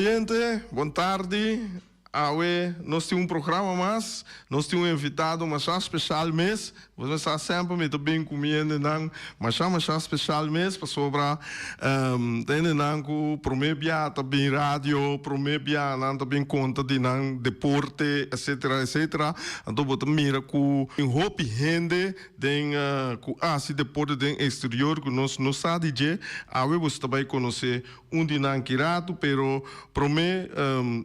Oyente, bon tardi. Awe nos tin un programa mas, nos tin un invitado masha special mes. Bo sa semper mi ta bin cu mi hendenan masha masha special mes pasobra ta hendenan cu prome bia ta bin radio, prome bia nan ta bin conta di nan deporte etcetera etcetera. Anto bo ta mira cu tin hopi hende den cu haci deporte den exterior cu nos no sa di dje. Awe bo ta bay conoce Un di nan ki ratu, pero promé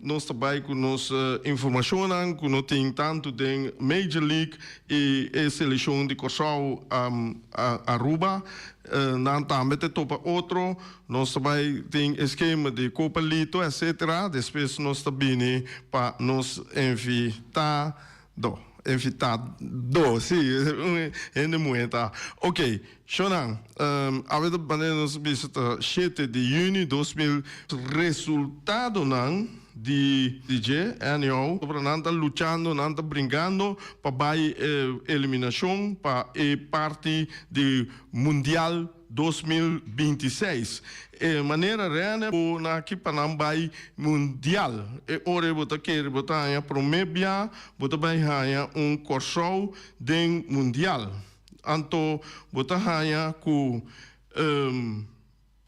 nos ta bai ku nos informashonnan ku no tin tantu den Major League i e selekshon di Kòrsou Aruba. Nan tambe ta topa otro. Nos ta bai tin e skema di Kopa Lito etcetera. Despues nos ta bini pa nos invitado. Invitado, si, un hende muhé ta. Ok, shownan, awe ta manera nos a bisa ta shete di yüni 2000. Resultadonan di dje, anyhow, pasobra nan ta luchando, nan ta bringando pa bai eliminashon pa e parti di mundial 2026. E manera Rene bo na aki pa nan bai mundial. E ora bo ta kere bo ta haña prome bia bo ta bai haña un Kòrsou den mundial. Anto bo ta haña ku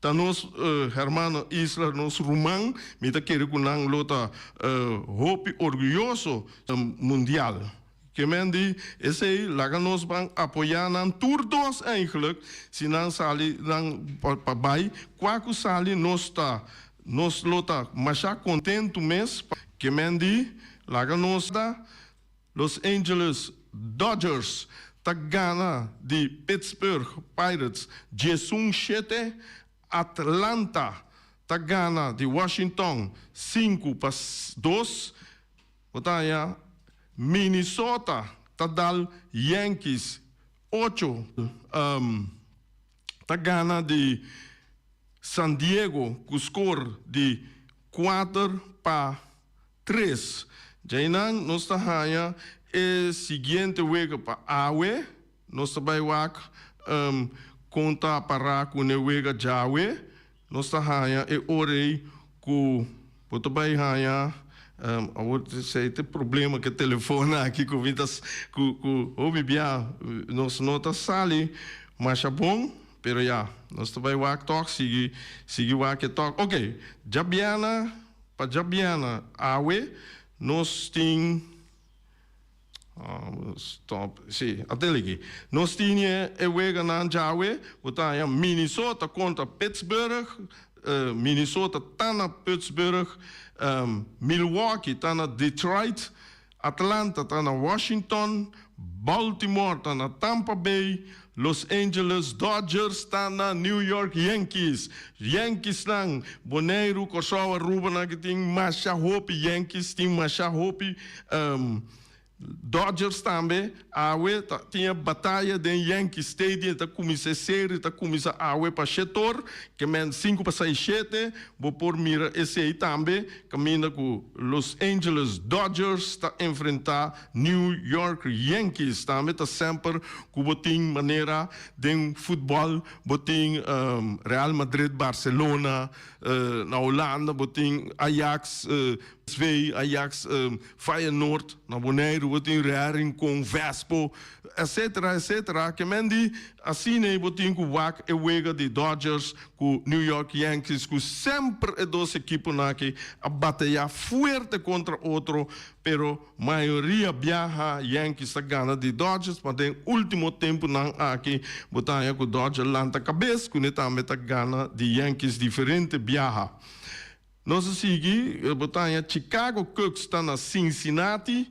ta nos hermano isla, nos ruman, mi ta kere ku nan lo ta hopi orguyoso mundial. Ke men di esei, laga nos ban apoyá nan tur dos eigenlijk, si nan sali nan pa bai, kua ku sali nos ta nos lo ta mashá kontentu mes. Ke men di, laga nos ta Los Angeles Dodgers ta gana di Pittsburgh Pirates 11-7, Atlanta ta gana di Washington 5-2. Bo ta haña Minnesota ta dal Yankees ocho ta gana di San Diego ku skor di 4-3. Djainan nos ta haña e siguiente wega pa awe. Nos ta bai wak kon ta pará ku ne wega djawe. Nos ta haña e ora ei ku bo ta bai haña awor esei ta e problema ku e telefon aki ku mi ta ku ku hopi bia nos no ta sali masha bon pero ya nos ta bai wak tòg sigui sigui wak e tòg. Oke djabièrnè pa djabièrnè awe nos tin. Stop. Sí, atel aki. Nos tin e weganan djawe, bo ta haña Minnesota kontra Pittsburgh, Minnesota ta na Pittsburgh, Milwaukee ta na Detroit, Atlanta ta na Washington, Baltimore ta na Tampa Bay, Los Angeles Dodgers ta na New York Yankees. Yankeesnan, Boneiru, Kòrsou, Aruba nan ki tin masha hopi Yankees, tin masha hopi Dodgers tambe. Awe ta tin e bataya den Yankee Stadium, ta kuminsá e serie ta kuminsá awe pa shetor, ke men sinku pa seis shete. Bo por mira esei tambe kaminda ku Los Angeles Dodgers ta enfrentá New York Yankees. Tambe ta semper ku bo tin manera den futbòl, bo tin Real Madrid, Barcelona, na Holanda bo tin Ajax, PSV, Ajax, Feyenoord, na Boneiru bo tin Real Rincon, Vespo, etcetera, etcetera. Ke men di asina ei bo tin ku wak e wega di Dodgers ku New York Yankees ku semper e dos ekiponan aki a batayá fuerte kontra otro, pero mayoria biaha Yankees ta gana di Dodgers, ma den ultimo tempunan aki bo ta haña ku Dodgers lanta kabes ku ne tambe ta gana di Yankees diferente biaha. Nos a sigui, bo ta haña Chicago Cubs ta na Cincinnati,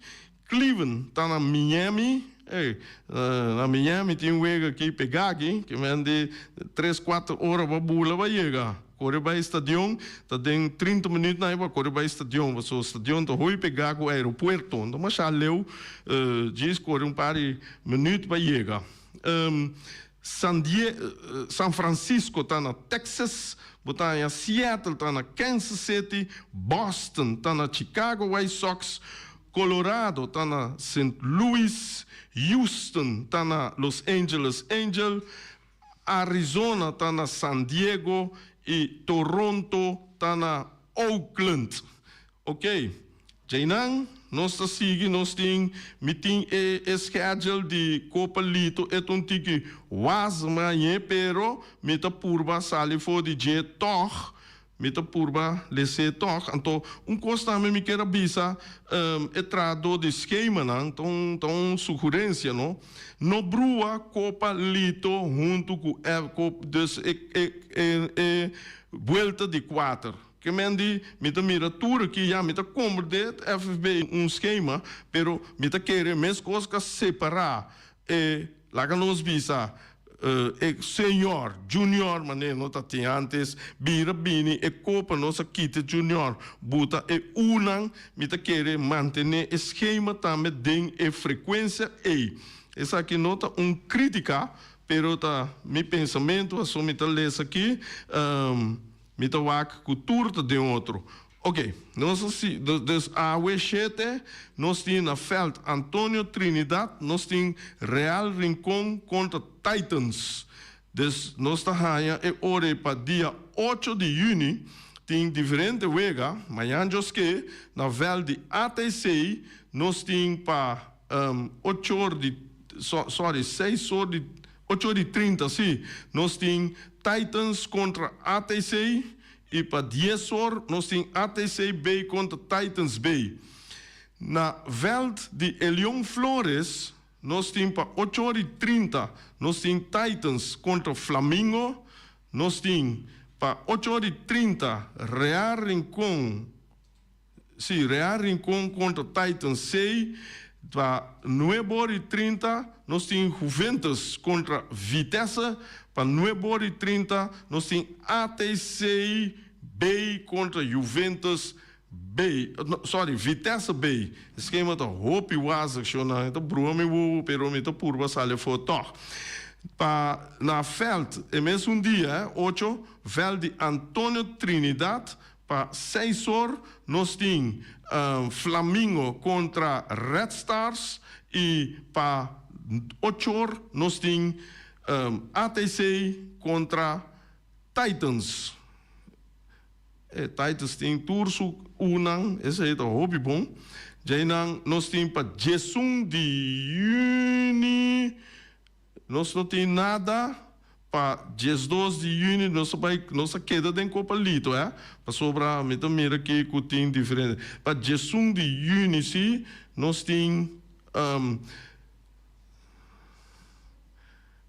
Cleveland ta na Miami, ey, na Miami tin wega aki pegá aki, ke men di tres kuater ora bo bula bo yega. Kore bai stadion ta den 30 minuut nan bo a kore bai stadion, pasobra stadion ta hopi pegá ku aeropuerto, no ta masha leu, djis kore un par di minuut pa yega. San Die, San Francisco ta na Texas, bo ta haña Seattle ta na Kansas City, Boston ta na Chicago White Sox, Colorado ta na Sint Louis, Houston ta na Los Angeles Angel, Arizona ta na San Diego i Toronto ta na. Oakland. Ok, djeinan nos ta sigui, nos tin, mi tin e e schedule di Copa Lito, e ta un tiki was mañe, pero mi ta purba sali for di dje tog, mi ta purba les'é tog. Anto un kos tambe mi kier a bisa e trahadó di skemanan, ta un ta un sugerencia no, no brua Copa Lito huntu ku e dus e e e buelta di kuater. Ke men di, mi ta mira tur aki, ya, mi ta komprendé FFB un skema, pero mi ta kere meskos ka separá e, laga nos bisa, e senior, junior manera no ta tin antes, bira bini e kopa nos a kita junior, buta e unan, mi ta kere mantené e skema tambe den e frekuensia ei. Esaki no ta un krítika, pero ta mi pensamentu, aso mi ta lesa aki. Mi ta wak ku tur ta den otro. Ok, nos a si, dus awe shete nos tin na veld Antonio Trinidad, nos tin Real Rincon kontra Titans. Dus nos ta haña e ora ei pa dia ocho di yüni tin diferente wega, mañan djoske na veld di ATC nos tin pa ocho or di, sorry, seis or di Ocho di 30 si, nos tin Titans kontra ATC i pa dies or nos tin ATC B kontra Titans B. Na vèlt di Elion Flores nos tin pa ocho or i 30 nos tin Titans kontra Flamingo, nos tin pa ocho or i 30 Real Rincon. Sí, Real Rincon kontra Titans C. Pa nuebe ora i 30 nos tin Juventus kontra Vitesse. Pa nuebe ora i 30 nos tin ATC B kontra Juventus B. No, sorry, Vitesse B. E skema ta hopi wazig, shownan. E ta brua mi wowo, pero mi ta purba sali afó tòg. Pa na vèlt e mesun dia, ocho, vèlt di Antonio Trinidad Pa seis or nos tin Flamingo kontra Red Stars i pa ocho or nos tin ATC kontra Titans. E Titans tin tur su unan, esei ta hopi bon. Djeinan nos tin pa 11 di yüni. Nos no tin nada pa 12 di juni nos a bai nos a keda den Copa Lito eh pasobra mi ta mira aki cu tin diferente pa 11 di juni si nos tin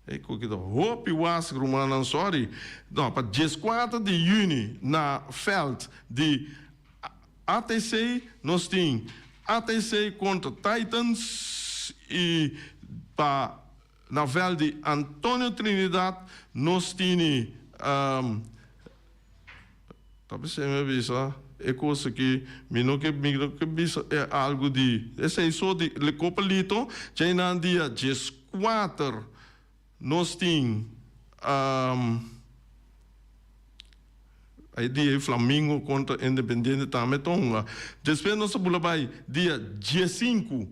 e cu ki ta hopi was rumannan sorry no pa 14 di juni na veld di ATC nos tin ATC kontra Titans i pa na vèlt di Antonio Trinidad nos tini ta bis'é mi a bisa e kos aki mi no ke mi no ke bisa e algu di esei so di Kopa Lito djainan dia 14 Nos tin e dia e Flamingo kontra Independiente tambe ta hunga. Despues nos ta bula bai dia 15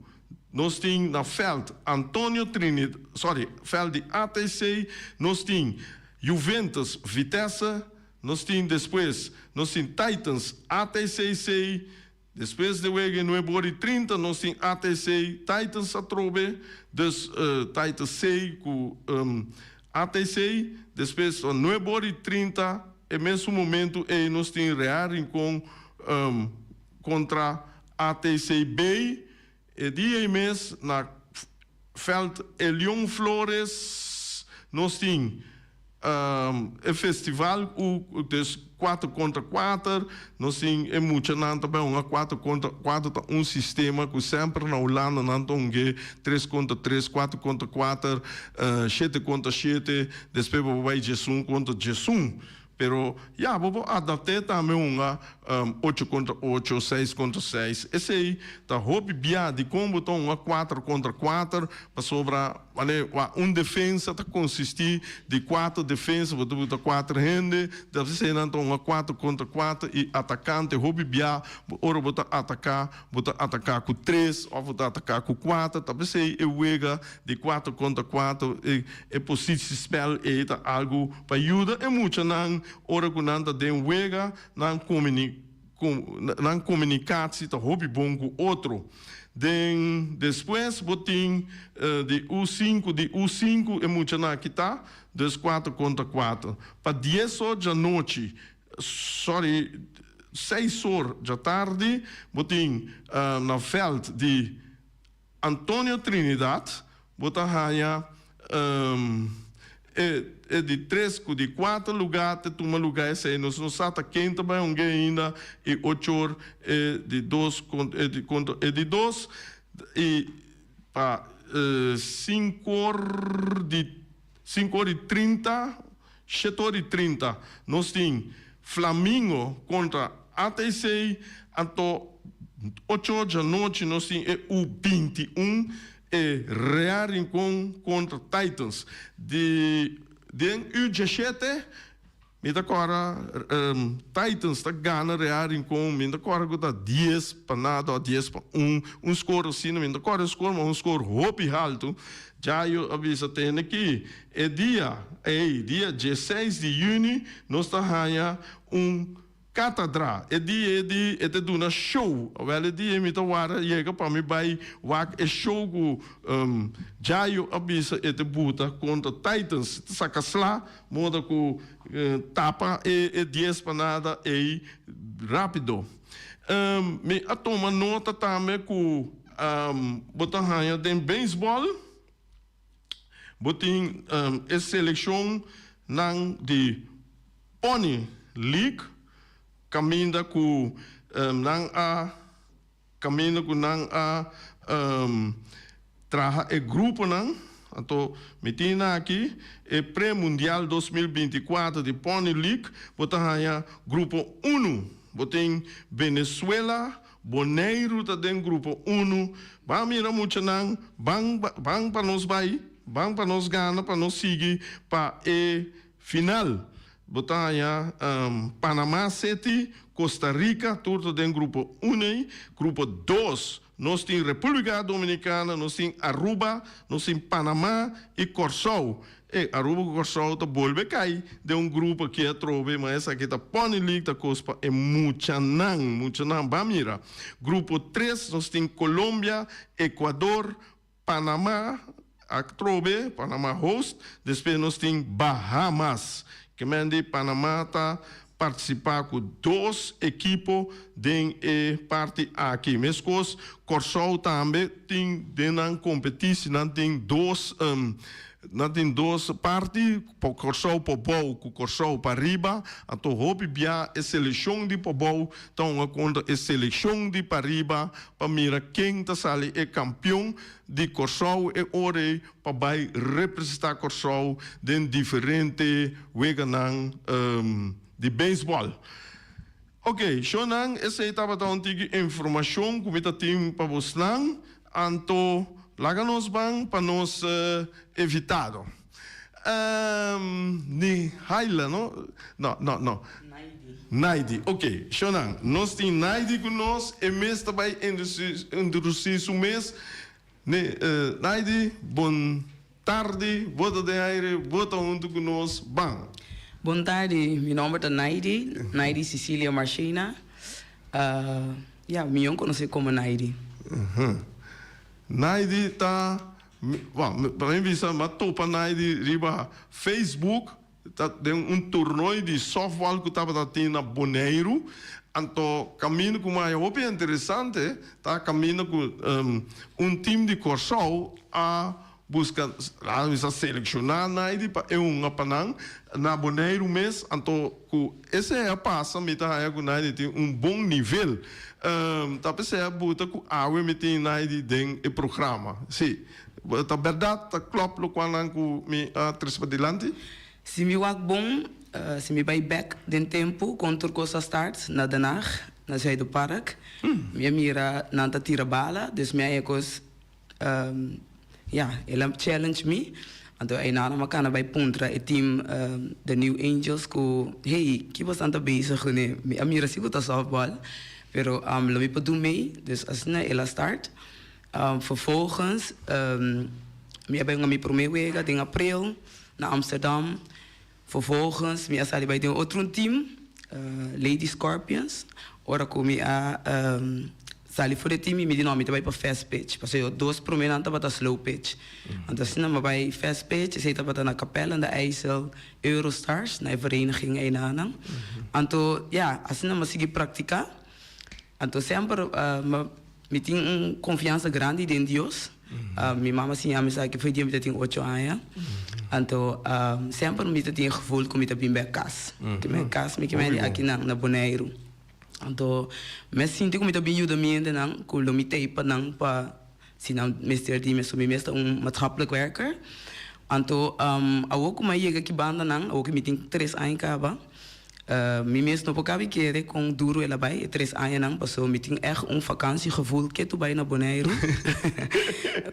nos tin na vèlt Antonio Trinidad, sorry, vèlt di ATC nos tin Juventus Vitesse, nos tin despues nos tin Titans ATCC. Despues de wega e nuebe ora i 30 nos tin ATC Titans atrobe, dus Titans C ku ATC. Despues nuebe ora i 30 e mesun momento ei nos tin Real Rincon kontra ATC B. E dia ei mes na veld Elion Flores nos tin e festival ku dus kuater kontra kuater, nos tin e muchanan ta bai hunga kuater kontra kuater ta un sistema ku semper na Hulanda nan ta hung'é tres kontra tres, kuater kontra kuater, shete kontra shete, despues bo por bai 11 kontra 11. Pero ya, bo por adapt'é tambe hunga ocho kontra ocho, seis kontra seis. Esei ta hopi bia dikon bo ta hunga kuater kontra kuater, pasobra manera wak un defensa ta konsistí di kuater defensa, bo ta buta kuater hende, ta esei nan ta hunga kuater kontra kuater i atakante hopi bia ora bo ta ataká bo ta ataká ku tres òf bo ta ataká ku kuater, ta p'esei e wega di kuater kontra kuater e E positiespel ei ta algu pa yuda e muchanan ora ku nan ta den wega, nan Nan komunikatie ta hopi bon ku otro. Den despues bo tin di U sinku, di U sinku e muchanan aki ta, dus kuater kontra kuater. Pa dies or djanochi, sorry, seis or djatardi bo tin na vèlt di Antonio Trinidad, bo ta haña e e di tres ku di kuater lugá te tuma lugá esei. Nos no sa ta ken ta bai hung'é ainda i ochor e di dos e di kontra e di dos i pa sinkor di sinkor i trinta shetor i 30 nos tin Flamingo kontra ATC anto ochor djanochi nos tin e U 21 e Real Rincon kontra Titans. Di den U 17 mi ta kòrda Titans ta gana Real Rincon, mi ta kòrda ku ta dies pa nada òf dies pa un, un skor asina, mi ta kòrda e skor ma un skor hopi haltu. Jayo a bisa tene ki e dia ei, dia dieseis di yüni, nos ta haña un Katadra, e dia e di e ta duna show. Awel e dia mi ta wara yega pa mi bai wak e show ku Jayo a bisa e ta buta kontra Titans. E ta saka sla moda ku tapa e dies pa nada ei rapido. Mi a tuma nota tambe ku bo ta haña den beisbòl bo tin e selekshon nan di Pony League kaminda ku nan a kaminda ku nan a traha e gruponan. Anto mi tin aki e pre-mundial 2024 di Pony League. Bo ta haña grupo unu. Bo tin Venezuela, Boneiru ta den grupo unu. Ban mira muchanan, ban ban pa nos bai, ban pa nos gana pa nos sigui pa e Final, bo ta haña Panama City, Costa Rica, tur ta den grupo un ei. Grupo dos, nos tin Republica Dominicana, nos tin Aruba, nos tin Panama i Kòrsou. E, Aruba ku Kòrsou ta bolbe kai den un grupo aki atrobe, ma esaki ta Pony League, ta kos pa e muchanan, muchanan. Ban mira. Grupo tres, nos tin Colombia, Ecuador, Panama atrobe, Panama host, despues nos tin Bahamas. Ke men di Panama ta partisipá ku dos ekipo den e parti aki. Meskos Kòrsou tambe tin den nan kompetisi nan tin dos nan tin dos parti, Kòrsou Pobou ku Kòrsou Pariba. Anto hopi bia e selekshon di Pobou ta hunga kontra e selekshon di Pariba pa mira ken ta sali e kampion di Kòrsou e ora ei pa bai representá Kòrsou den diferente weganan di beisbòl. Oke, shownan, esei tabata un tiki informashon ku mi ta tin pa bosnan, anto laga nos ban pa nos invitado. Ni Haila no? No, no, no. Naidi. Ok, shownan, nos tin Naidi ku nos, e mes ta bai introduci su mes. Ne, Naidi, bon tardi, bo ta den aire, bo ta huntu ku nos, ban. Bon tardi, mi nomber ta Naidi, Naidi Cecilia Marchena. Ya, mi yon konosé komo Naidi. Naidi ta Bon, pa mi bisa m'a topa Naidi riba Facebook, ta den un tornooi di softball ku tabata tin na Boneiru. Anto kaminda ku m'a haña hopi interesante ta kaminda ku un team di Kòrsou a buska, laga mi bisa selekshoná Naidi pa e hunga pa nan na Boneiru mes. Anto ku esei a pasa mi ta haña ku Naidi tin un bon nivel. Ta p'esei a buta ku awe mi tin Naidi den e programa. Sí, ta bèrdat, ta klòp lokual nan ku mi a trese padilanti. Si mi wak bon, si mi bai bèk den tempu kon tur kos a start na Den Haag, na Zuiderpark, mi a mira nan ta tira bala, dus mi a haña kos Ya, el a challenge mi, anto einan a kana bai puntra e team The New Angels ku, hey, ki bosan ta bezig kuné? Mi a mira si ku ta softball, pero lo mi por dun mei, dus asina el a start. Vervolgens mi a bai hunga mi promé wega den april na Amsterdam. Vervolgens mi a sali bai den otro un team, Lady Scorpions. Ora ku mi a sali for di e team mi di no, mi ta bai pa fast pitch. Pasobra e dos promenan tabata slow pitch. Anto asina mi a bai fast pitch, esei tabata na Capelle aan de IJssel, Eurostars, na e vereniging einanan. Anto ya, asina mi a sigui praktiká. Anto semper mi tin un konfiansa grandi den Dios. Mi mama siña mi esaki for dia mi ta tin ocho aña. Anto semper mi ta tin e gevoel ku mi ta bin bek kas. Ke mi kas mi ke mende akinan na Boneiru. Anto mi a sinti ku mi ta bin yuda mi hendenan ku lo mi tei pa nan pa si nan mester di mi. So mi mes ta un maatschappelijk werker. Anto awor ku mi a yega aki bandanan, awor ku mi tin tres aña kaba, Mi mes no por kabi kere kon duru el a bai e tres añanan paso mi tin ègt un vakantiegevoel ketu bai na Boneiru.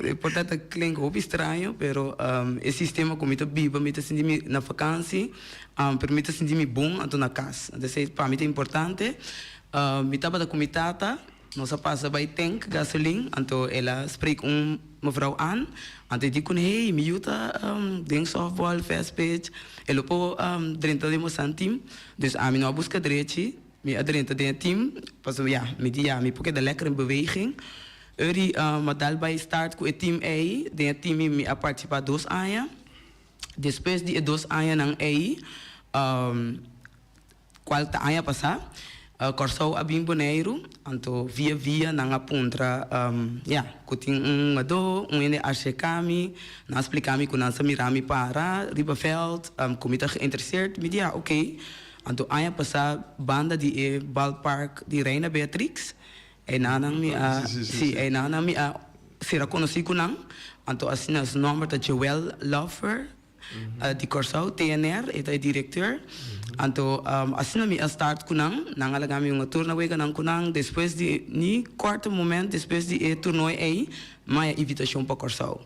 E por ta ta klink hopi straño pero e sistema ku mi ta biba mi ta sinti mi na vakantie pero mi ta sinti mi bon anto na kas. Anto esei pa mi ta importante. Mi tabata ku mi tata. Nos a pasa bai tank gasolin, anto el a spreek un mevrouw aan, anto e di ku hey, mi yu ta den softball, fast pitch, e lo por drenta den bosan team. Dus ami no a buska drechi, mi a drenta den e team, pasobra ya, mi di ya, mi por keda lekker in beweging. Uri a dal bai start ku e team ei, den e team mi a participa dos aña. Despues di e dos añanan ei, Cual ta aña pasá, Kòrsou a bin Boneiru, anto via via nan a puntra, ya, ku tin un hungadó, un hende a acerká mi, nan a spliká mi ku nan sa mira mi para riba vèlt, ku mi ta geïntereseerd, mi di ya, oké. Anto aña pasá banda di e ballpark di Reina Beatrix, einan mi a, sí, einan mi a sera konosí ku nan, anto asina su nòmber ta Joël Lover. Di Kòrsou, TNR, e ta e direkteur. Anto asina mi a start ku nan, nan a laga mi un tur na weganan ku nan. Despues di ni kòrto moment despues di e toernooi ei, mi a haña invitashon pa Kòrsou.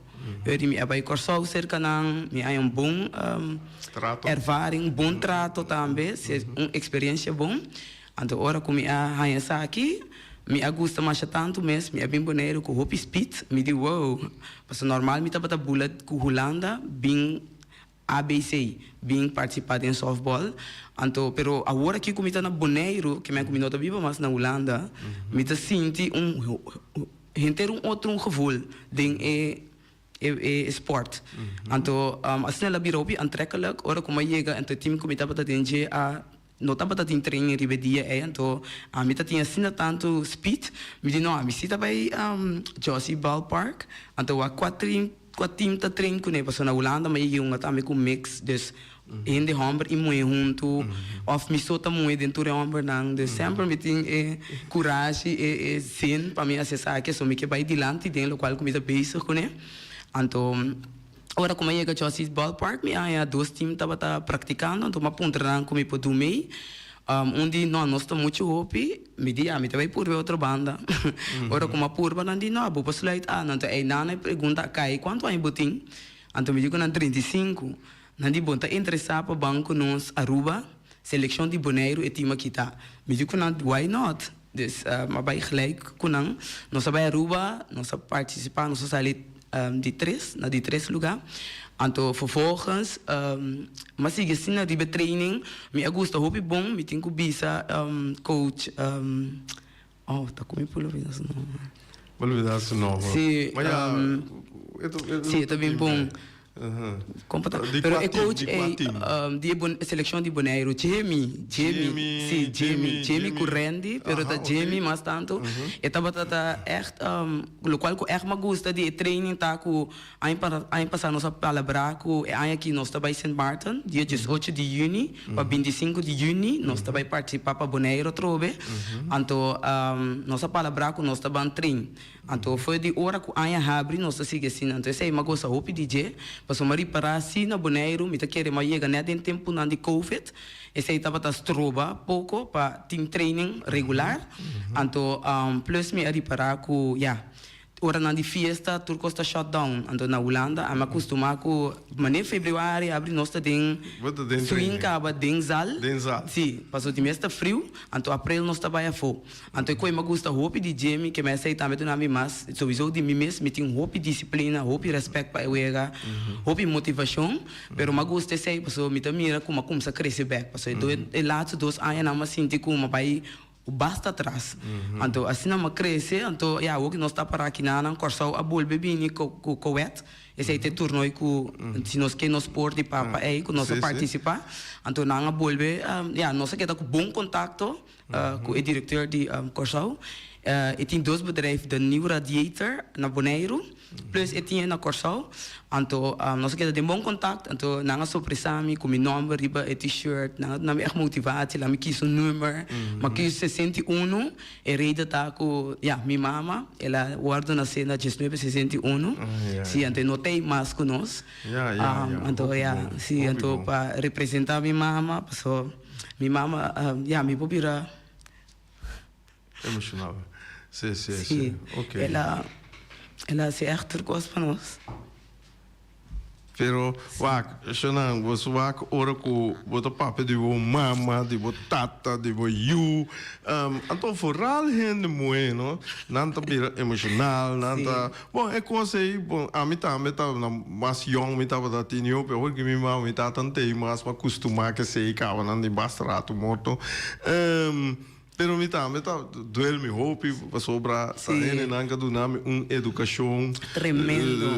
Eur mi a bai Kòrsou serka nan, mi a haña un bon ervaring, bon trato tambe, un eksperensia bon. Anto ora ku mi a haña esaki, mi a gusta masha tantu mes, mi a bin Boneiru ku hopi spit, mi di wow, pasobra normal mi tabata bula ku Hulanda bin ABC, bin partisipá den softball, anto pero awor aki ku mi ta na Boneiru, ke men ku mi no ta biba mas na Hulanda, mi ta sinti un henter un otro un gevoel den e e sport. Anto asina el a bira hopi aantrekkelijk ora ku mi a yega anto e team ku mi tabata den dje a No tabata tin training riba e dia ei, anto ami ta tin asina tantu speed, mi di no, ami si ta bai Jossy Ballpark, anto wak kua train, kua team ta train kuné, pasobra na Hulanda mi a yega hunga tambe ku mix, dus hende hòmber i muhé huntu, òf mi so ta muhé den tur e hòmbernan, dus semper mi tin e kurashi, e zin pa mi hasi esaki, so mi ke bai dilanti den lokual ku mi ta bezig kuné, anto. Ora ku mi a yega Josie's Ballpark mi a haña dos team tabata praktikando, anto mi a puntra nan ku mi por du mei. Un di, No, nos ta muchu hopi. Mi di, Ya, mi ta bai purba e otro banda. Ora ku mi a purba, nan di, No, bo por sluit aan. Anto einan e pregunta a kai, Kuantu aña bo tin? Anto mi di ku nan, 35. Nan di, Bo ta interesá pa ban ku nos Aruba? Selekshon di Boneiru e team a kita. Mi di ku nan, Why not? Dus mi a bai gelijk ku nan. Nos a bai Aruba, nos a partisipá, nos a sali di tres, na di tres lugá. Anto vervolgens mi a sigui asina riba e training. Mi a gusta hopi bon, mi tin ku bisa coach, oh ta ku mi por lubida su nomber. Bo lubida su nomber. Si, si e ta bin bon. Di Pero e kua team? coach Di kua ei team? di e bon seleccion di Boneiru, Jamie, Jamie, Jamie, si, Jamie, Jamie, Jamie ku Jamie. Randy, pero Aha, ta ok. Jamie mas tantu. E tabata ta ègt lokual ku ègt m'a gusta di e training ta ku aña pa aña pasá nos a palabrá ku e aña aki nos ta bai Sint Maarten, dia diesocho di yüni pa bintisinku di yüni nos ta bai partisipá pa Boneiru atrobe. Anto nos a palabrá ku nos ta ban train. Anto for di ora ku aña habri nos ta sigui asina. Anto esei m'a gosa hopi di dje, pasobra m'a ripará si na Boneiru mi ta kere m'a yega nèt den tempunan di covid, esei tabata stroba poko pa tin training regular. Anto plus mi a ripará ku ya, oranan di fiesta tur kos ta shut down. Anto na Hulanda ami a kustumá ku manera februari habri nos ta den Bo ta den swing training. kaba den zal. Den zal. Si, pasobra di mes ta friu, anto aprel nos ta bai afó. Anto e koe mi a gusta hopi di Jimmy, ke mi a esei tambe duna mi mas, souiso di mi mes, mi tin hopi disiplina, hopi respect pa e wega, hopi motivashon, pero mi a gusta esei pasobra mi ta mira ku mi a kumsa krese bek, pasobra e laatste dos añanan mi a sinti ku mi a bai. Basta atras. Anto asina mi a crece, anto ya awor cu nos ta para aki nan, Corsou a bolbe bini cu Kowet, esey ta e toernooi cu si nos ke nos por di papa ey cu nos a participa, anto nan a bolbe, ya nos a keda cu bon contacto cu e directeur di Corsou, e tin dos bedrijf, de Nieuw Radiator na Boneiru, Plus e tin e na Kòrsou. Anto nos a keda den bon kontakt. Anto nan a sorpresa mi ku mi nòmber riba e T-shirt. Nan a duna mi ègt motivatie, laat mi kis un number. Mi a kis 61. E reden ta ku, ya, mi mama el a wòrdu nasé na diesnuebe sesenta i unu. Sí, anto e no ta ei mas ku nos. Anto ya, sí, anto pa representá mi mama, paso mi mama, ya, mi por bira. Emocional. Sí, sí, sí. Sí. Ok. El a, el a hasi ègt tur kos pa nos. Pero, wak, Shonan, bo su wak ora ku bo ta papia di bo mama, di bo tata, di bo yu, anto vooral hende muhé, no, nan ta bira emocional, nan ta, bon, e kos ei, bon, ami tambe tabata mas yòn mi tabata tin yu, pero ora ku mi mama, mi tata no ta ei mas, mi a kustumá kesei kaba nan di basta ratu morto. Pero mi tambe ta duel mi hopi pasobra ta hendenan ka duna mi un edukashon. Tremendo.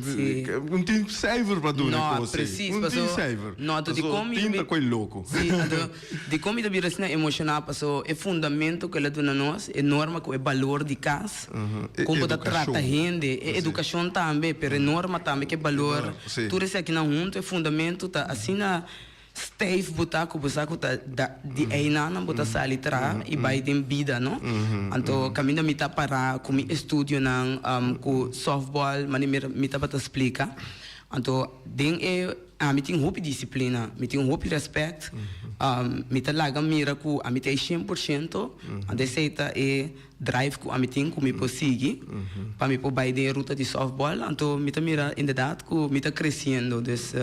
Si. Un tin cijfer pa duna e No, kos ei. precies. Un tin Paso, cijfer. no, anto Paso dikon mi tin ta koe loko. Si, anto dikon mi ta bira asina emoshoná paso e fundamento ku el a duna nos, e norma ku e balor di kas, E kon bo ta trata edukashon. hende, e edukashon tambe, pero e norma tambe ku e balor, Si. tur esakinan huntu e fundamento ta asina Stijf bo ta ku bo sa ku ta da di einan bo ta sali traha i bai den bida no. Anto kaminda mi ta para ku mi estudionan ku softball manera mi tabata splika. Anto den e ami tin hopi disiplina, mi tin hopi rèspèt, mi ta laga mira ku ami ta e shen por shento, anto esei ta e drive ku ami tin ku mi por sigui pa mi por bai den e ruta di softball anto mi ta mira inderdaad ku mi ta creciendo dus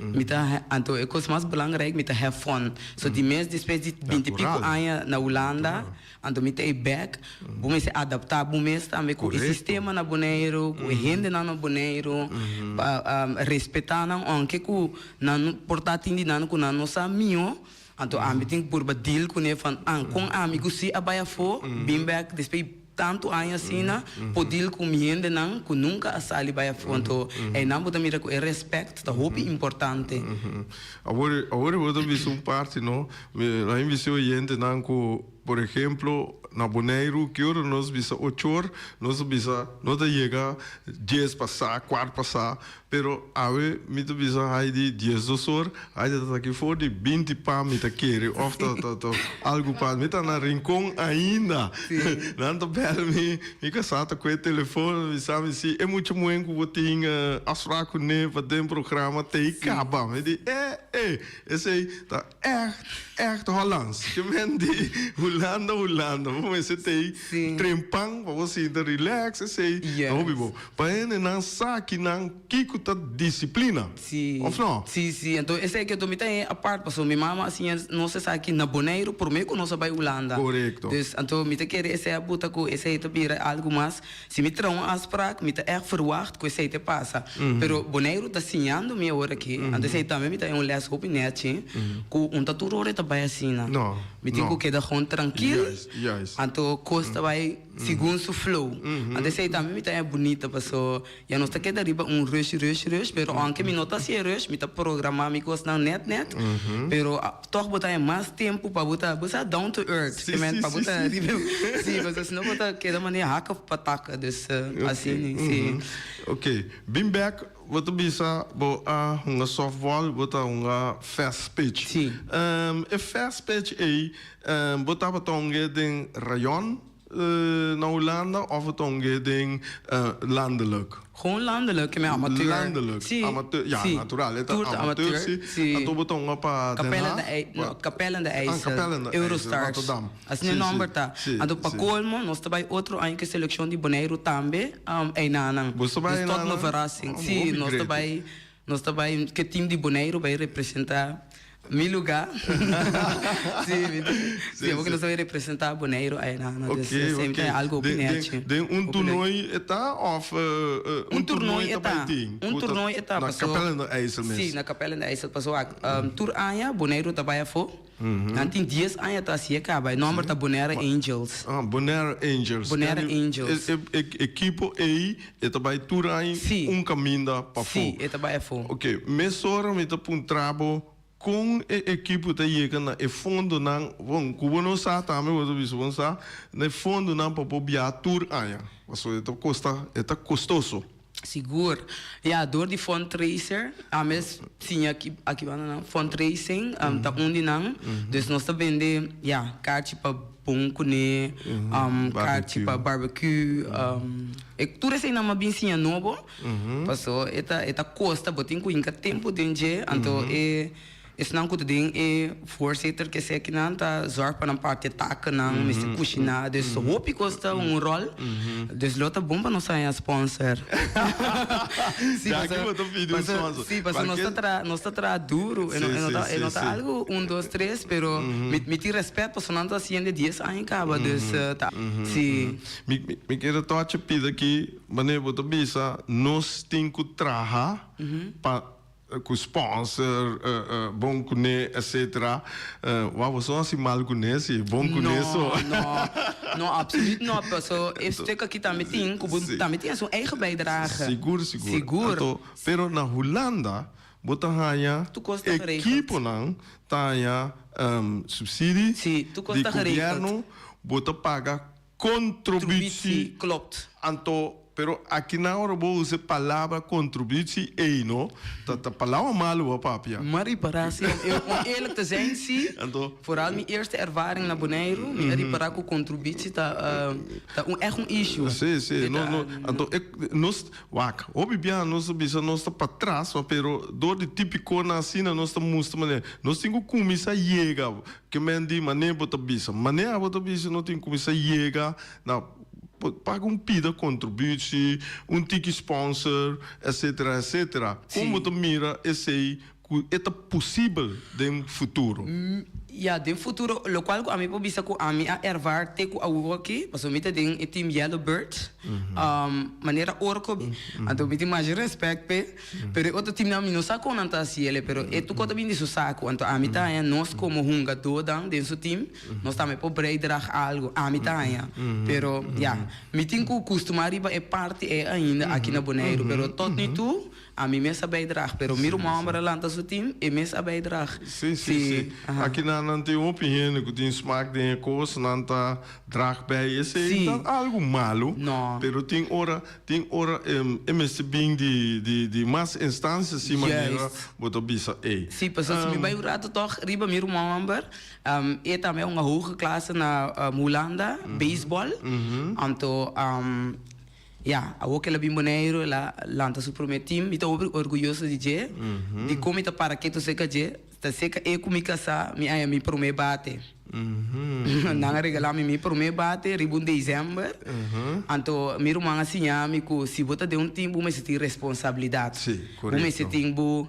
mi ta anto e kos mas belangrijk mi ta have fun so di mes despues di binti pico aña na Hulanda anto mi ta e bek bo mester adapta bo mes tambe ku e sistema na Boneiru ku e hendenan na Boneiru pa respeta nan aunke ku nan por ta tin di nan ku nan no sa mihó. Anto ami tin ku purba deal kuné van an kon ami ku si a bai afó bin bek despues di tantu aña asina por deal ku mi hendenan ku nunka a sali bai afó. Anto einan bo ta mira ku e respect ta hopi importante. Awor awor bo ta bisa un parti no, mi a bisa e oyentenan ku por ehemplo na Boneiru ki ora nos bisa ochor nos ta bisa no ta yega dies pasá kuart pasá Pero awe mi ta bisa Heidi 12 or, Heidi ta aki for di 20 pa mi ta kere of ta ta ta algu pa mi ta na Rincon ainda. Nan ta bel mi, mi kasá ta koe telefon bisa mi si e mucha muhen ku bo tin afspraak kuné pa den programa tei kaba. Mi di eh eh esei ta Echt, echt Hollands. Ke men di Hulanda, Hulanda. Bo mester tei trempan pa bo sinta relax, esei ta hopi bo. Pa hendenan sa kinan kiko ta disiplina. Of no? Si, si. Anto esei ke mi ta hei apart pasobra mi mama a siña nos esaki na Boneiru prome ku nos a bai Hulanda. Korekto. Dus anto mi ta kere esei a buta ku esei ta bira algu mas. Si mi traha un afspraak, mi ta ègt verwagt ku esei ta pasa. Pero Boneiru ta siñando mi awor aki, anto esei tambe mi ta un lès hopi nèchi, ku un ta tur ora e ta bai asina. Mi tin ku keda gewoon trankil, anto kos ta bai segun su flow. Anto esei tambe mi ta haña bunita, paso ya nos ta keda riba un rush, rush, rush, pero aunke mi no ta hasi e rush, mi ta programá mi kosnan nèt nèt, pero Toch bo ta haña mas tempu pa bo ta, bo sa, down to earth. Sí, Te men sí, pa bo sí, ta sí. riba, sí, pasobra si no bo ta keda manera hak of pataka, dus Ok, asina, sí. mhm. Ok, bin bek, bo ta bisa bo a hunga softball, bo ta hunga fast pitch. Sí. E fast pitch ei, bo tabata hung'é den rayon na Hulanda of bo ta hung'é den landelijk? Gewoon landelijk, ke men amateur. Landelijk, Sí, amateur, ja, sí. natural, e ta Tur ta amateur, amateur, sí. sí. Anto bo ta hunga pa Den Capelle Haag? de IJ, no, Capelle aan de Ah, IJssel, Capelle aan de IJssel, Eurostars. Rotterdam. Asina Sí, e nomber sí, ta. sí, Anto pa sí. colmo, nos ta bai otro aña ku e seleccion di Boneiru tambe, einanan. Bo ta bai Dus tot einanan? mi verrassing. Oh, Sí, hopi nos ta great. bai, nos ta bai, ku e team di Boneiru bai representa Mi lugá. Sí, mi ta, sí, porque nos ta bai representá Boneiru einan. Ok, Dus esei ok. ta algo hopi Den, den, nechi. den un Hopi leuk. toernooi e ta of Un un toernooi toernooi e ta bai ta. tin? Un Ku ta toernooi e ta na paso Capelle aan de IJssel mes? Sí, na Capelle aan de IJssel. Paso wak, tur aña Boneiru ta bai afó. Nan tin dies aña ta hasié kaba. E nòmber ta Bonaire Angels. Ah, Bonaire Angels. Bonaire Angels. E ekipo ei e ta bai tur aña un kaminda pafó. Sí, e ta bai afó. Oké, mesora mi ta puntra bo kon e ekipo ta yega na e fondonan, bon, ku bo no sa tambe bo ta bisa bo no sa, na e fondonan pa por biaha tur aña. Pasobra e ta kosta, e ta kostoso. Sigur. Ya, dor di fundraiser, ami a siña aki aki banda nan, fundraising ta un di nan. Dus nos ta bende, ya, karchi pa bon kuné, karchi pa barbecue, e tur eseinan mi a bin siña nobo, paso e ta e ta kosta, bo tin ku hinka tempu den dje, anto e Esnan ku ta den e voorzitter ke eseki nan ta zorg pa nan parti e takennan, mester kushiná, dus hopi kos ta un ròl, dus lo ta bon pa nos haña sponsor. Sí, Ya ki bo ta pidi un sponsor. Sí, pasobra nos ta traha, nos ta traha duru, e no, e no ta, e no ta algu un dos tres, pero mi mi tin rèspèt pasobra nan ta hasiendo dies aña kaba, dus ta, sí. Mi mi kere tòchi pidi aki, manera bo ta bisa nos tin ku traha pa Ku sponsor, bon kuné, etcetera. Wou, boso no hasi mal kuné si, bon kuné so. No, no, no, absoluut no. Paso e stuk aki tambe tin ku bo tambe tin su eigen bijdrage. Sigur, sigur. Sigur. Anto, pero na Hulanda bo ta haña ekiponan ta haña subsidie di gobierno, bo ta paga Contributie. Klopt. Anto, pero aki nan ora bo usa e palabra contributie ey no, ta ta palabra malo bo a papia. Ma ripara si, om eerlijk te zijn si, Anto. vooral mi eerste ervaring na Boneiru, mi a ripara cu contributie ta ta un echt un issue. Si, si, no, no, anto e nos, wak, hopi biaha nos ta bisa nos ta patras, ma pero door di tipiconan asina nos ta mustra manera, nos tin cu cuminsa yega. Ke men di manera bo ta bisa. Manera bo ta bisa no tin kuminsá yega na paga un pida kontributie, un tiki sponsor, etcetera, etcetera. Kon bo ta mira esei ku e ta posibel den futuro? Ya, den futuro, lokual ku ami por bisa ku ami a ervaar te ku awor aki, pasobra mi ta den e team Yellow Bird, manera Orco, anto mi tin masha respect p'e. Pero e otro teamnan mi no sa kon nan ta hasi ele, pero e tuko ta bin di su saku. Anto ami ta haña nos komo hungadónan den su team, nos tambe por bijdraag algu. Ami ta haña. Pero ya, mi tin ku kustumá riba e parti ei ainda aki na Boneiru. Pero tot nu toe, ami mes a bijdraag. Pero mi ruman hòmber a lanta su team, e mes a bijdraag. Sí, sí, sí. Aki nan nan tin hopi hende ku tin smak den e kos, nan ta draag bij. Esei ta algu malu, pero tin ora Tin ora e mester bin di di di mas instancia si manera bo ta bisa ey. Sí, pasobra si mi bai un rato tog riba mi ruman homber, e tambe a hunga hoge klase na Hulanda, baseball. Anto, ya, awor ku el a bin Boneiru el a lanta su prome team. Mi ta hopi orguyoso di dje, dikon mi ta para ketu serka dje. Ta seca e cu mi casa mi haña mi prome bate. Nan a regala mi mi prome bate riba un december. Anto mi ruman a siña mi cu si bo ta den un team bo mester tin responsabilidad. Bo mester tin bo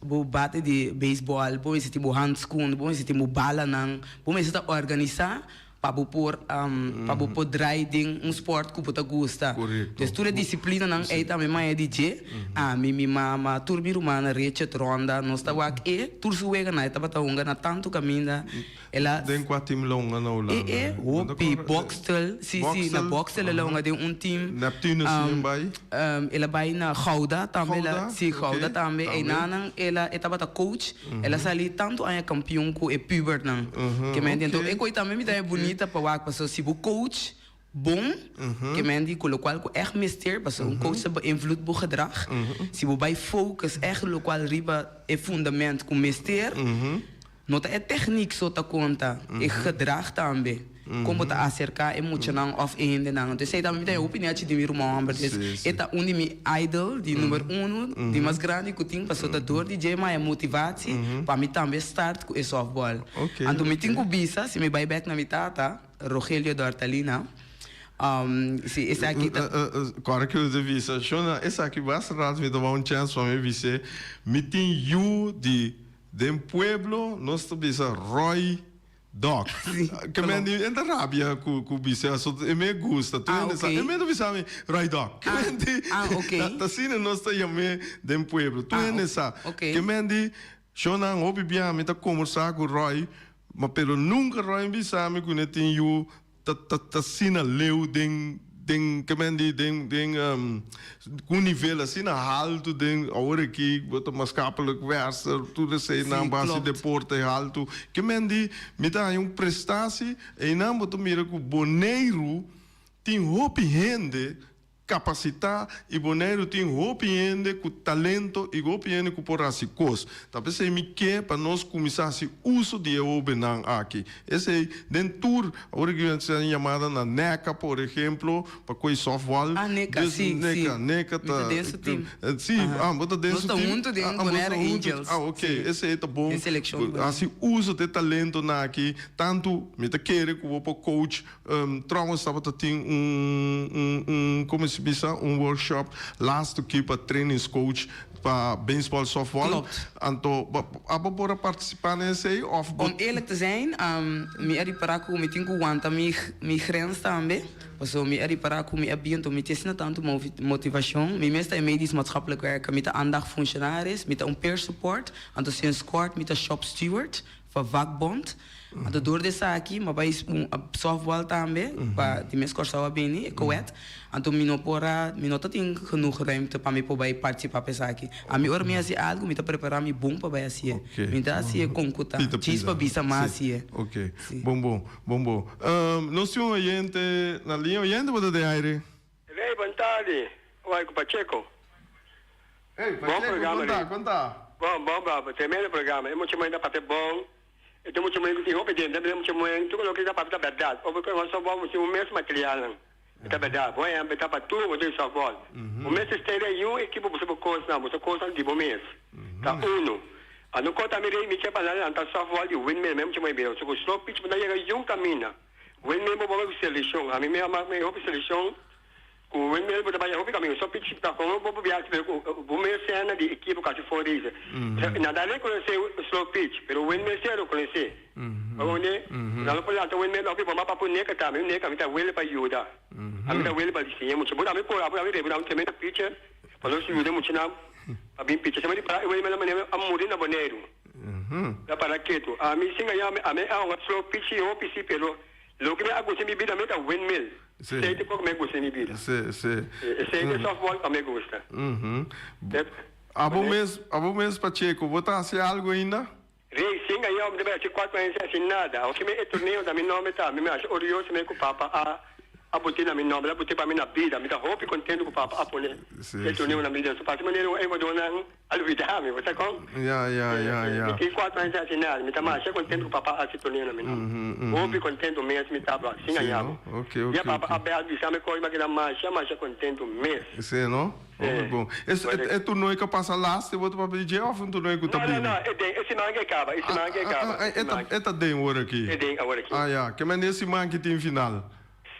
bo bate di baseball, bo mester tin bo handschoen, bo mester tin bo balanan, bo mester ta organisa Pa bo por pa bo por draai den un sport ku bo ta gusta. Korekto. Dus tur e disiplinanan ei tambe maya di dje. Ami, mi mama, tur mi rumannan, Richard, Ronda, nos ta wak e tur su weganan. E tabata hunga na tantu kaminda. El a. Den kua team lo hunga na Hulanda? E e hopi. Boxtel. Si, si, na Boxtel el a hunga den un team. Neptunus si en bai? El a bai na Gouda tambe. Gouda? Si, Gouda tambe. Einanan el a e tabata coach. El a sali tantu aña kampion ku e pubernan. Ke men di anto e koi tambe mi ta e bunita pa wak pasobra si bo coach bon ke men di ku lokual ku ègt mester pasobra un coach ta beïnvloed bo gedrag si bo bai focus ègt lokual riba e fundament ku mester no ta e techniek so ta konta e gedrag tambe. Kon bo ta aserká e muchanan òf e hendenan. Entonces esei tambe mi ta e hopi nechi di mi ruman hòmber. Dus e ta un di mi idol, di number uno, di mas grandi ku tin, pasobra ta dor di dje mi a motivatie pa mi tambe start ku e softball. Anto mi tin ku bisa, si mi bai bèk na mi tata, Rogelio Dortalina, si esaki ta. Kòrda ku ta bisa, Shona, esaki basta rato mi ta ba un chèns pa mi bis'é, mi tin yu di den pueblo, nos ta bisa Roy Dòk, ke men di e ta rabia ku ku bisa so e me gusta tur hende sa e me ta bisa mi Roy Dòk ke men di ta asina nos ta yam'é den pueblo tur hende sa ke men di. Shonnan hopi bia mi ta kombersá ku Roy, ma pero nunka Roy a bisa mi ku ne tin yu ta ta ta asina leu den den ke men di den den ku un nivel asina haltu den awor aki bo ta maatschappelijk werker tur eseinan Sí, bo hasi klopt. deporte haltu ke men di mi ta haña un prestasi einan bo ta mira ku Boneiru tin hopi hende Kapasitá i Boneiru tin hopi hende ku talento i hopi hende ku por hasi kos. Ta p'esei mi ke pa nos kuminsá hasi uso di e hóbennan aki. Esei den tur, awor ki mi hasi yamada na Neka por ehemplo, pa koe sòftbòl. Ah, Neka, Dus sí, sí. Neka, Neka Mi ta ta den su team. Sí, Aha. ah, bo ta den Nos su ta team? huntu den Ah, ah, bo Bonaire ta huntu. Angels. Ah, ok, Sí. esei ta bon. Den selekshon di Bonaire. Hasi uso di e talentonan aki. Tantu mi ta kere ku bo por coach Trouwens tabata tin un un un como si bisa un workshop laatste keer pa trainingscoach pa baseball softball. Klopt. Anto abo por a participa na esey of bo. Om eerlijk te zijn, mi a ripara cu mi tin cu wanta mi mi grens tambe. Pasobra mi a ripara cu mi a biento mi tin asina tanto motivacion. Mi mes ta e medisch maatschappelijk werker, mi ta aandachtfunctionaris, mi ta un peer support, anto sinds kort mi ta shop steward. Pa vakbond. Anto door di esaki mi a bai un softball tambe pa di mes Kòrsou a bini, e koèt. Anto mi no por a, mi no ta tin genoeg ruimte pa mi por bai partisipa pa esaki. Ami ora mi hasi algu mi ta prepará mi bon pa bai hasié. Mi ta hasié kon ku ta. Djis pa bisa mi a hasié. Oke. Bon bon. Bon bon. Nos tin un oyente na liña. Oyente bo ta den aire? Rey bon tardi. Oi ku Pacheco. Hey, Bon Pacheco, programa konta, Rey. konta. Bon, bon bravo. Tremendo programa. E mucha muhé ta papia bon. E tin mucha muhé ku tin hopi dente, pero e mucha muhé tur loke ta papia ta bèrdat. Opi ku e softball bo tin un mes materialnan. E ta bèrdat. Bon ehèmpel ta pa tur bo tin softball. Bo mester stay den yu ekipo bo sa bo kosnan, bo sa kosnan di bo mes. Ta unu. Anu kota mi Rey mi ke pa nan lanta softball di windmill, mi mucha muhé bira. So ku slow pitch bo ta yega yun kaminda. Windmill bo bo selekshon. Ami mi a mak mi hopi selekshon. Ku windmill bo ta bai hopi kaminda so pichi ta komo bo biaha pero ku bo mes sena di ekipo kasi for deze. Nan ta rekonosé slow pitch pero windmill si a rekonosé. Pasobra nan lo por lanta windmill hopi bo mapa pun neka tambe un neka mi ta wele pa yuda. Ami ta wele pa siña mucha bo tambe por abo tambe rebe un tremendo pitcher pa nos yuda muchanan pa bin picha. Semper di para e windmill manera a muri na Boneiru. Ta para ketu. Ami sin a yama ami a hunga slow pitch si hopi si pero Loke mi a gusta den mi bida mi ta windmill. Sí. Esei ta kok mi a gusta den mi bida. Sí, sí. Esei ta softball pa mi gusta. Mhm. Abo mes, abo mes Pacheco, bo ta hasi algo ainda? Rey, sin aña mi ta bai hasi cuatro aña sin hasi nada. Aunke mi e torneo na mi nomber ta, mi mi hasi orguyoso mi cu papa a a buti na mi nomber, a buti pa mi na bida. Mi ta hopi contento cu papa a pone Sí, e torneo sí. na mi bida. So pa si manera un ecuadornan A lubida mi, bo sa kon? Ya, ya, ya, ya. Mi tin cuatro aña sin haci nada. Mi ta masha contento cu papa a haci torneo na mi nomber. Hopi contento mes mi tabla, sin Sí, gaña no? bo. Ok, ok, Dia papa ok. a bel bisa mi koe mi a keda masha, masha contento mes. Sí, no? Hopi Sí. bon. Es, e, e torneo cu a pasa laatste bo ta papia di dje of un torneo cu ta No, no, bini? no, e den, e siman ke caba, e siman ke Ah, caba, ah, ah, e e ta, siman. e ta den awor aki? E den awor aki. Ah, ya. Ke men e siman ki tin final?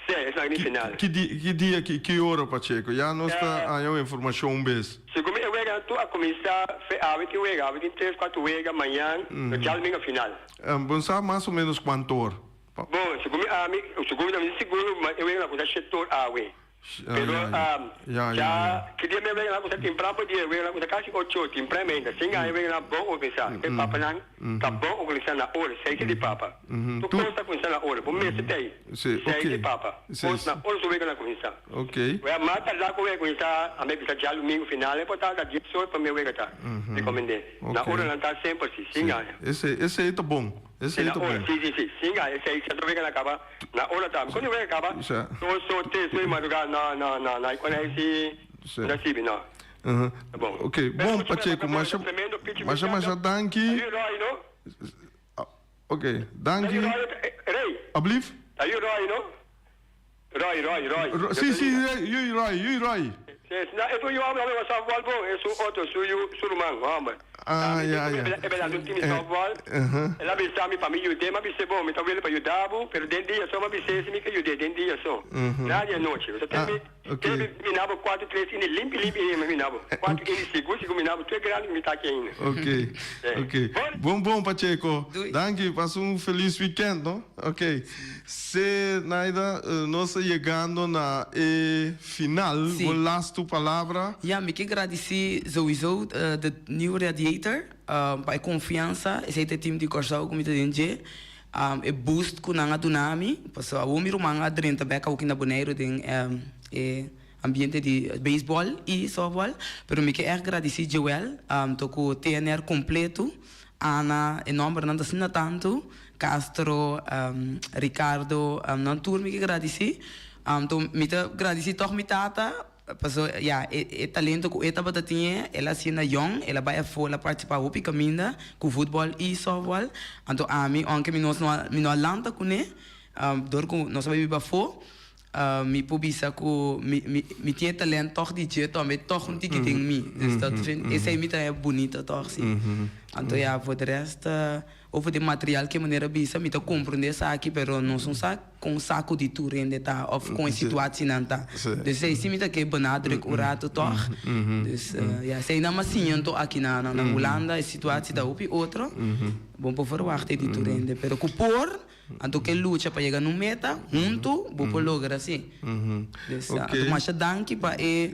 Sí, esaki di final. Ki di, ki dia, ki, ki ora, Pacheco? Ya nos ta haña un informashon un bes. Segun mi e weganan tur a kuminsá fe awe tin wega, awe tin tres, kuater wega, mañan no djalmingo final. Bo sa mas o menos kuantu or? Bon, segun mi ami, segun mi ta sigur ma e weganan a kuminsá shete or awe. Pero ya ki dia mi e weganan a kuminsá tempran por dia, e weganan a kuminsá kasi ocho or, tempran ainda, sin haña e weganan bon organisá. E papanan ta bon organisá na ora, seis di papa. Tur kos ta kuminsá na ora, bo mester ta ei. Sí, ok. Seis di papa. Sí, Kos na ora su wega na kuminsá. Ok. Wea mas tardá ku wega kuminsá, a mi bisa djalumingu final e por tarda dies or pa mi wega ta rekomendé. Na Ok. ora nan ta semper si, sin Sí. gaña. Esei, esei ta bon. Sí, Esei na ta ora, bon. sí, sí, sí, sin gaña. Esei sa wega na kaba na ora ta. Kuando wega kaba, Sa. dos or, tres or di madrugá, no, no, no, no, i kon ei si Sí. no sirbi, no. Uhum. Ta bon. Ok, bon Pacheco, masha, masha, masha danki. Ayu Roy, no? Ok, danki. Rey. Ablief? Ta yu Roy, no? Roy, Roy, Roy. Si, si, yu Roy, yu Roy. Si, na e yu homber a softball bon, e su otro, su yu, su ruman, homber. Ah, ya, ya. E bela un team softball. El a bisa mi pa mi yud'é, mi a bis'é, bon, mi ta wele pa yuda bo, pero den dia so mi a bis'é si mi ke yud'é, den dia so. Na di anochi. Bo ta tende mi? Ok. Te mi minabo 4, 3 ini limpi limpi ini mi minabo. 4 ini sigur sigur minabo te grandi mi ta aki ainda. Ok. Ok. Bon bon Pacheco. Danki, pasa un feliz weekend, no? Ok. Se Naida, nos ta yegando na e final. Si. Bo lastu palabra. Ya, mi ke gradisí souiso de New Radiator pa e konfiansa. Esei ta e team di Kòrsou ku mi ta den dje. E boost ku nan a duna mi, pasobra awor mi ruman a drenta bèk awoki na Boneiru den e ambiente di beisbòl i sòftbòl. Pero mi ke ègt gradisí Joel, to ku TNR kompleto, Ana, e nòmbernan ta asina tantu, Castro, Ricardo, nan tur mi ke gradisí. Anto mi ta gradisí tòg mi tata. Paso ya, e e talento ku e tabata tin e, el a hasié na yòn, el a bai afó, el a partisipá hopi kaminda ku futbòl i sòftbòl. Anto ami, ounke mi nos no a mi no a lanta kuné, dor ku nos a bai biba afó, mi por bisa ku mi mi mi tin e talènt tòg di dje tambe tòg un tiki den mi. Dus dat vind esei mi ta haña bunito tòg si. Anto ya, for de rèst, over den material ke manera bisa mi ta komprondé esaki, pero nos no sa. Kon saku di tur hende ta of kon e situacinan ta. Dus esei si mi ta ke benadruk un rato tog. Dus ya esei nan mas siña anto aki na na Hulanda e situaci ta hopi otro. Bo por verwachta di tur hende pero ku por anto ke lucha pa yega na un meta hunto bo por logra si. Dus anto masha danki pa e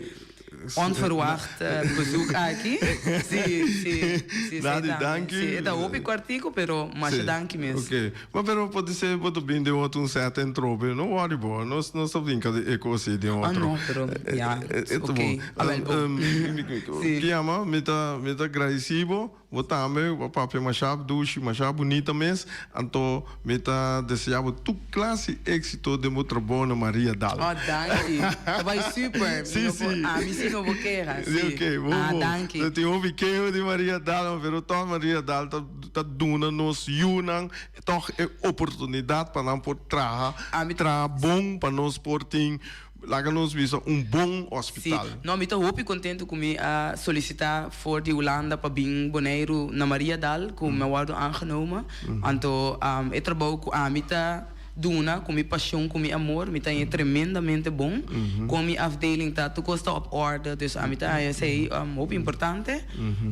Onverwacht bezoek aki. Si, si, si. Nadi, danki. Si, e ta hopi kòrtiku, pero masha danki mes. Ok. Ma pero podisé bo ta bin den otro un sèt en trobe. No wòri bo. Nos nos ta brinka di e kos ei den Ah, otro. no, pero ya, ok. Awèl bo. Si. Kiama, mi ta mi ta gradisí bo. Bo tambe bo a papia masha dushi, masha bunita mes, anto mi ta desea bo tur clase exito den bo trabou na Maria Dal. Oh danki, ta bai super, mi no por, ami si no por keha, si. Ok, bon Ah bon. danki. Tin hopi keho di Maria Dal, pero toch Maria Dal ta ta duna nos yunan toch e oportunidad pa nan por traha, traha bon pa nos por tin Laga nos bisa un bon hospital. Sí. No, mi ta hopi contento cu mi a solicita for di Hulanda pa bin Boneiru na Mariadal cu mi a wordo aangenomen. Anto e trabou cu ami ta duna cu mi pasion, cu mi amor, mi ta haña tremendamente bon. Con mi afdeling ta, tur cos ta op orde, dus ami ta haña esey hopi importante.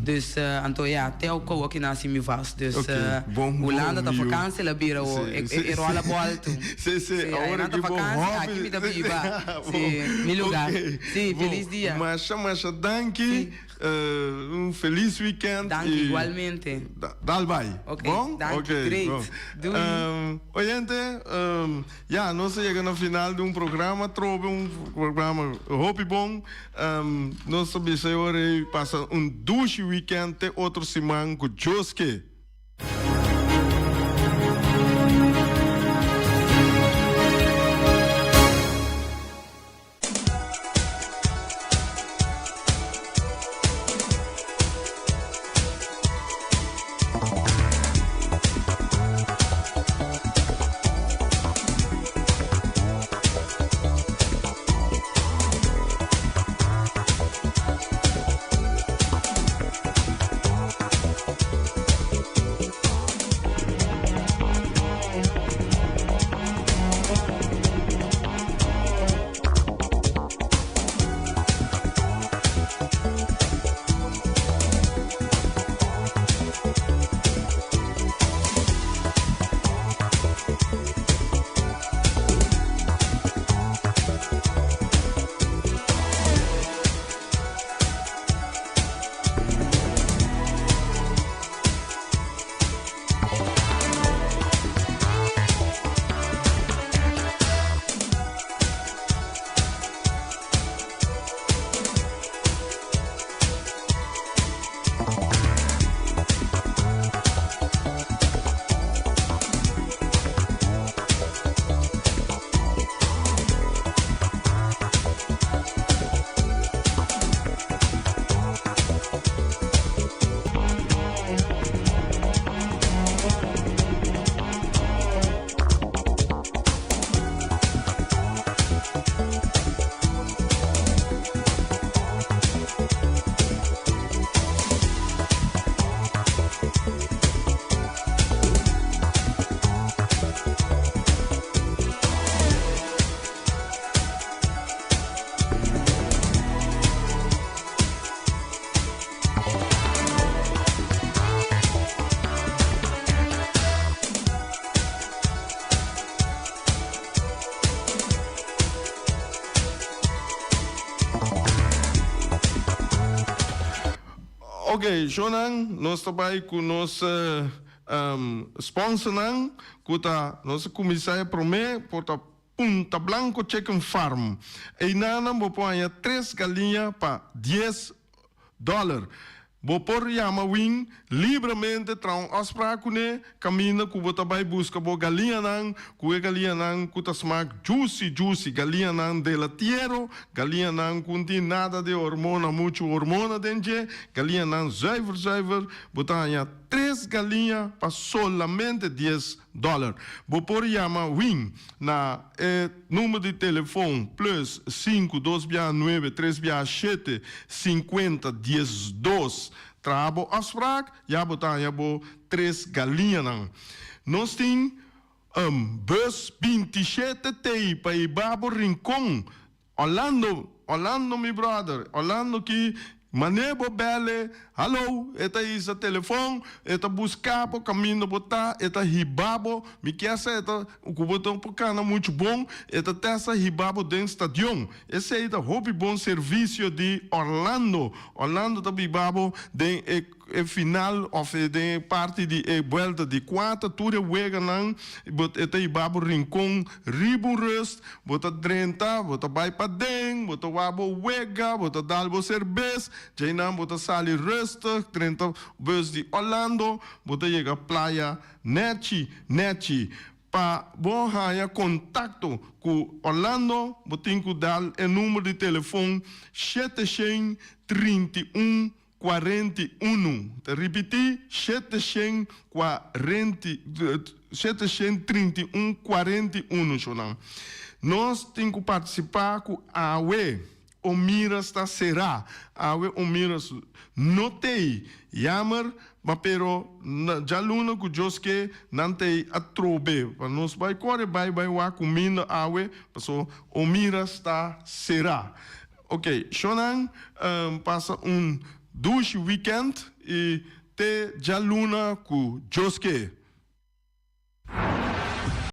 Dus anto ya, te au kou aki nan hasi mi vast. Dus Hulanda ta vakantie la bira awo, e rola bol tu. Sí, sí, awor aki bo hopi. Aki mi ta biba. Sí, mi lugar. Sí, felis dia. Masha, masha danki. Un felis weekend. Danki, igualmente. Dal bai. Ok, Bon? danki, great. Doei. Oyente, ya, nos a yega na final di un programa trobe, un programa hopi bon. Nos ta bisa e ora ei pasa un dushi weekend te otro siman ku Dios ke. Ok, shownan, nos ta bai ku nos sponsornan ku ta nos a kuminsá e promé por ta Punta Blanco Chicken Farm. Einanan bo por haña tres galiña pa dies dòler. Bo por yama Win libremente traha un afspraak kuné kaminda ku bo ta bai buska bo galiñanan ku e galiñanan ku ta smak juicy juicy, galiñanan de la tiero, galiñanan ku no tin nada di hormona muchu hormona den dje, galiñanan zuiver zuiver. Bo ta haña tres galiña pa solamente dies dòler. Bo por yama Win na e number di telefon plus sinku dos biaha nuebe tres biaha shete sinkuenta diesdos. Traha bo afsprak, ya bo ta haña bo tres galiñanan. Nos tin bus bintishete tei pa hiba bo Rincon Orlando, Orlando mi brother, Orlando ki mane bo belle, hallo, e ta hisa telefon, e ta busca bo caminda bo ta, e ta hiba bo, mi kier sa e ta cu bo ta por cana mucho bon, e ta testa hiba bo den stadion. Esey ta hopi bon servicio di Orlando. Orlando ta biba bo den e E final of e den e parti di e buelta di cuater tur e weganan bo e ta hiba bo rincon riba un rust, bo ta drenta, bo ta bay paden, bo ta wak bo wega, bo ta dal bo cerbes, djeinan bo ta sali rustig drenta bus di Orlando, bo ta yega playa nechi nechi. Pa bo haña kontakto ku Orlando bo tin ku dal e number di telefon 731 41. Ta ripití, 740, 731, 41, shonnan. Nos tin ku partisipá ku awe o miras ta será. Awe o miras no t'ei. Jammer, ma pero djaluna ku Dios ke, nan t'ei atrobe. Pa nos bai kore bai bai wak kuminda awe, paso o miras ta será. Ok shownan pasa un dushi weekend y te djaluna cu Dios ke.